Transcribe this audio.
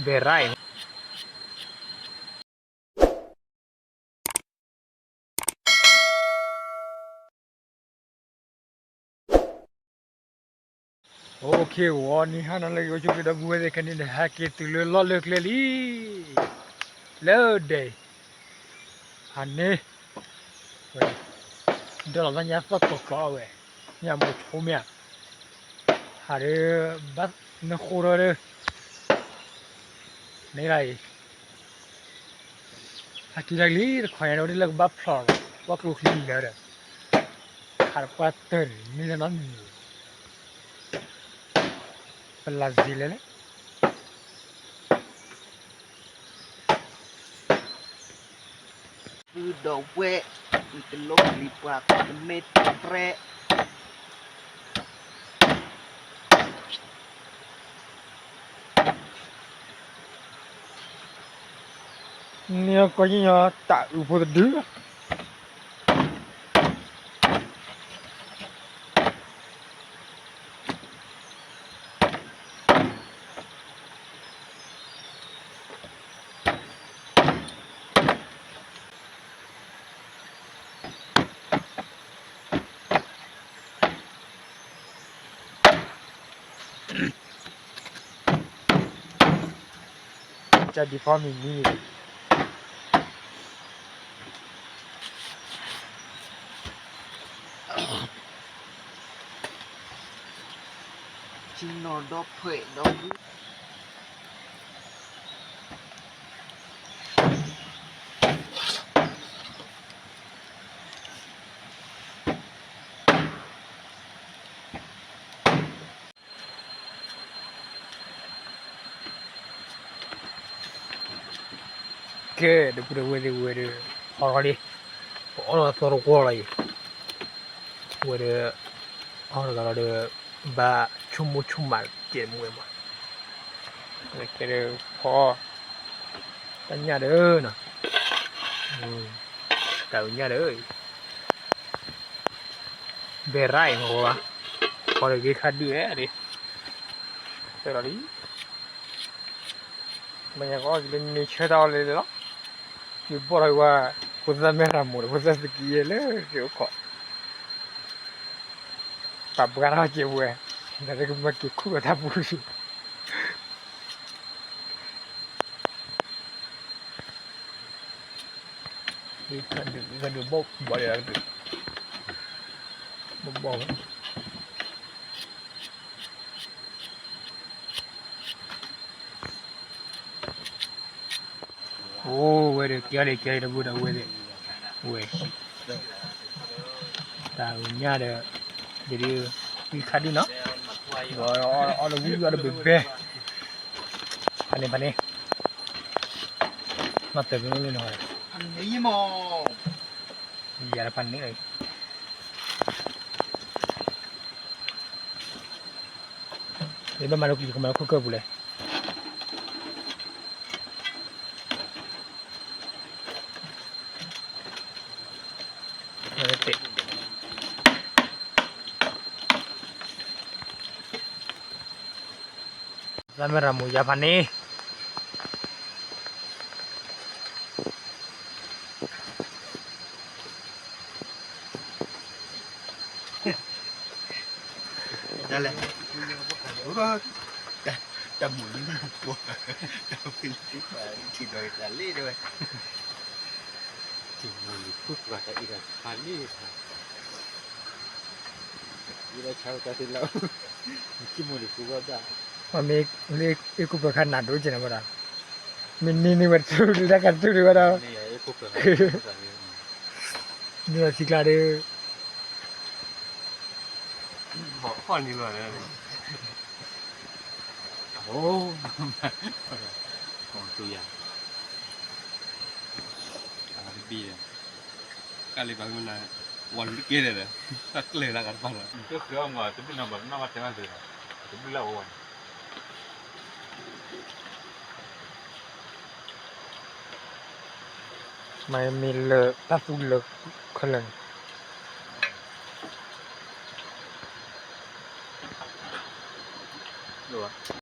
ဘဲရၣ်အံၤ OK, ဂီၤနံၤဟါနၤလၢအဂ့ၤ အိၣ်ဆူၣ်ချ့ဒီပုၢ်ဝဲၢ်သ့ၣ် ခဲကနံၣ်န့ၣ် ဟဲက့ၤတုၤလၢလီၢ်လၢကျဲလံ. လၢဒဲး ဟးန့ၢ်ဝဲ ဒီးလီၤသးညါသီၣ်ကီၤကီၤဝဲ ညၣ်မိၢ်ဆိမ့ၢ်ဧါ, ဟးဒီး ဘၣ်နဃိထီၣ်ဒီး န့ၣ်လၢအံၤ ဟဲက့ၤတၢ်လံတခီညါဒီး ဒ်လၢကဘၣ်ဖျိးလီၤ ပှၢ်ကျိချံလၢာ်ဒီး ဟးတပှၢ်တၢၢ်န့ၣ်မ့ၢ်လၢနီတမံၤ ပလၢ်စ့လဲၣ်လဲၣ် ပုၢ်ဒီးဝဲၢ် အံၤတလိၣ်လံပှၤကမ့ၢ်တြဲ န့ၣ်ကီၢ်ညီညီ တၢ်အုးဖိတဒု ကၢ်ဒံဖီမံၤမံၤ ဆ့ၣ်နီၤဒီဖှဲးဒီဖု ကဲ ဒီပုၢ်ဒီဝဲၢ်သ့ၣ်ဝဲဒီး ဟီထီၣ်လံ, ပအီၣ်လီၤသီတကွီၢ်လီၤအံၤ, ဝဲဒီး အီၣ်တဂၤလီၤဒီး ဘၣ်ဆိကမိၣ်ဆိကမးကဲမူဝဲမး, ကဲဒီးဖီ တၢ်ညၣ်ဒီးနီၤ, တၢ်ညၣ်ဒီး ဘဲရၣ်အံၤမ့ၢ်ဝဲဘၣ်, ဖီဒီးဂ့ၢ်ခါဒုးဝဲဒၣ်, ဆၢလီၤလံ မ့ၢ်ညါကအီၣ်က့ၤလၢန့ဆၢတၢ်အီၣ်လဲၣ်လဲၣ်လီၤ, ယဘီၣ်ထီၣ်က့ၤဝဲ ဖိသၣ်မဲၢ်ရၤမိၣ်ဒီး ဖိသၣ်သကံယဲၢ်လၢကအိၣ်ခိး, ပာ်ပှၤထီၣ်က့ၤဝဲ, ဒီးကမၤက့ၤခူၣ်အတၢ်ပူၤ ကဒုးဘီၣ်ဘီၣ်ဒီးကဒုး, ဘီၣ်ဘီၣ်ဝဲ အိၣ်ဝဲဒီး ကဲအီၤဒီး ကဲအီၤဒီး ဒီပုၢ်ဒီဝဲၢ်သ့ၣ်, ဝဲ တၢ်အုးညၣ်ဒီး ဒ်ဒ် ဝံခါဒုးနီၤ, ဒီးအီၣ်ဒီးဝံအီၣ်ဒီးဘဲဘဲ, ဖးန့ၣ်ဖးန့ၣ်, မၤတၢ်ကန့ၣ်နီၤ, ယၤဒီးဖးန့ၣ်လီၤ, မ့ၢ်ဘၣ်မၤလၢကလံၤကမၤလၢခိၣ်ကၢၢ်ပူၤလဲၣ် သၣ်မဲၢ်ရၤမူၤယါဖးန့ၣ် တၢ်လဲၣ်, တၢ်မုာ်လံမုာ်ပှီၤ, တၢ်မုာ်လံမုာ်ပှီၤ, ထံၣ်ဒီးတၢ်လံတဲဝဲ, ထံၣ်မုာ်လံမုာ်ပှီၤ တၢ်အံၤတၢ်ဆါလံ, အံၤတၢ်ဆါတၢ်သ့လီၤ, ထံၣ်မုာ်လံမုာ်ပှီၤဘၣ်, မ့ၢ်လၢအ့ၣ်ခိၣ်ပၢၤခါနးဒိကဲန့ၣ်ဝဲဒၣ်, မ့ၢ်န့ၢ်န့ၢ်ဝဲတထူၣ်လၢတၢ်ကတထူၣ်လၢဝဲဒၣ်, န့ၢ်ဝဲထံကျါဒီး ဟီၣ်န့ၢ်ဘၣ်လၢ, အိ, တူၢ်ယၤ, တဘံၣ်ဒီး, ကၢ်လံဘၣ်မနၤ, ဝၤလူၤတကဲဒီး, တၢ်ကျဲၤလၢကတပၤလီၤ, တဃၢၤအီၤမး တဘျုးနၤဘၣ် နီၢ်ဘၣ်တဲဘၣ်သ့ၣ်, တဘျုးလၢအဝဲန့ၣ် မ့ၢ်လၢတၢ်သူလၢခဲလၢာ်န့ၣ်,